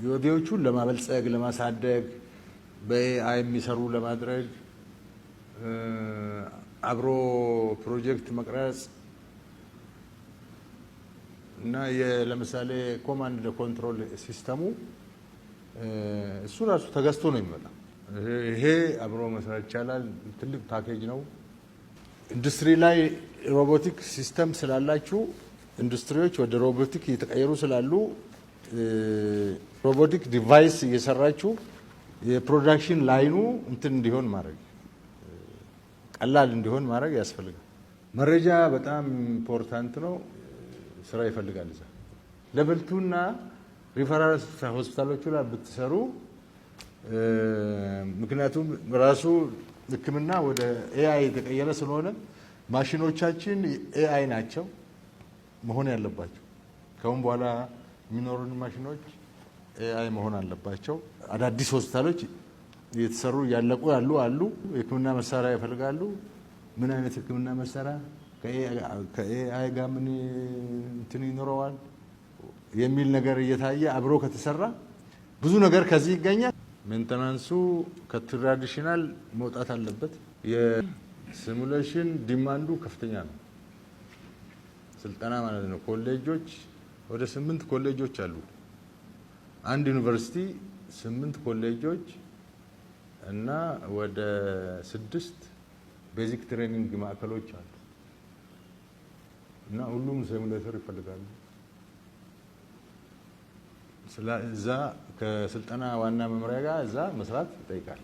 UAV ዎቹን ለማበልጸግ፣ ለማሳደግ፣ በ AI የሚሰሩ ለማድረግ አብሮ ፕሮጀክት መቅረጽ እና ለምሳሌ command control system ኡ እሱ ራሱ ተገዝቶ ነው የሚመጣው። ይሄ አብሮ መስራት ይቻላል። ትልቅ ፓኬጅ ነው። ኢንዱስትሪ ላይ robotic system ስላላችሁ፣ ኢንዱስትሪዎች ወደ robotic እየተቀየሩ ስላሉ፣ robotic device እየሰራችሁ የ production line ኑ እንትን እንዲሆን ማድረግ፣ ቀላል እንዲሆን ማድረግ ያስፈልጋል። መረጃ በጣም important ነው። ስራ ይፈልጋል። እዛ level 2 እና ሪፈራል ሆስፒታሎቹ ላይ ብትሰሩ፣ ምክንያቱም ራሱ ሕክምና ወደ AI የተቀየረ ስለሆነ ማሽኖቻችን AI ናቸው መሆን ያለባቸው። ከአሁን በኋላ የሚኖሩን ማሽኖች AI መሆን አለባቸው። አዳዲስ ሆስፒታሎች እየተሰሩ እያለቁ ያሉ አሉ። የሕክምና መሳሪያ ይፈልጋሉ። ምን አይነት ሕክምና መሳሪያ ከ AI ጋር ምን እንትን ይኖረዋል የሚል ነገር እየታየ አብሮ ከተሰራ ብዙ ነገር ከዚህ ይገኛል። Maintenance ኡ ከ traditional መውጣት አለበት። የ simulation demand ኡ ከፍተኛ ነው። ስልጠና ማለት ነው። ኮሌጆች ወደ ስምንት ኮሌጆች አሉ። አንድ ዩኒቨርሲቲ፣ ስምንት ኮሌጆች እና ወደ ስድስት basic training ማዕከሎች አሉ እና ሁሉም simulator ይፈልጋሉ። እዛ ከስልጠና ዋና መምሪያ ጋር እዛ መስራት ይጠይቃል።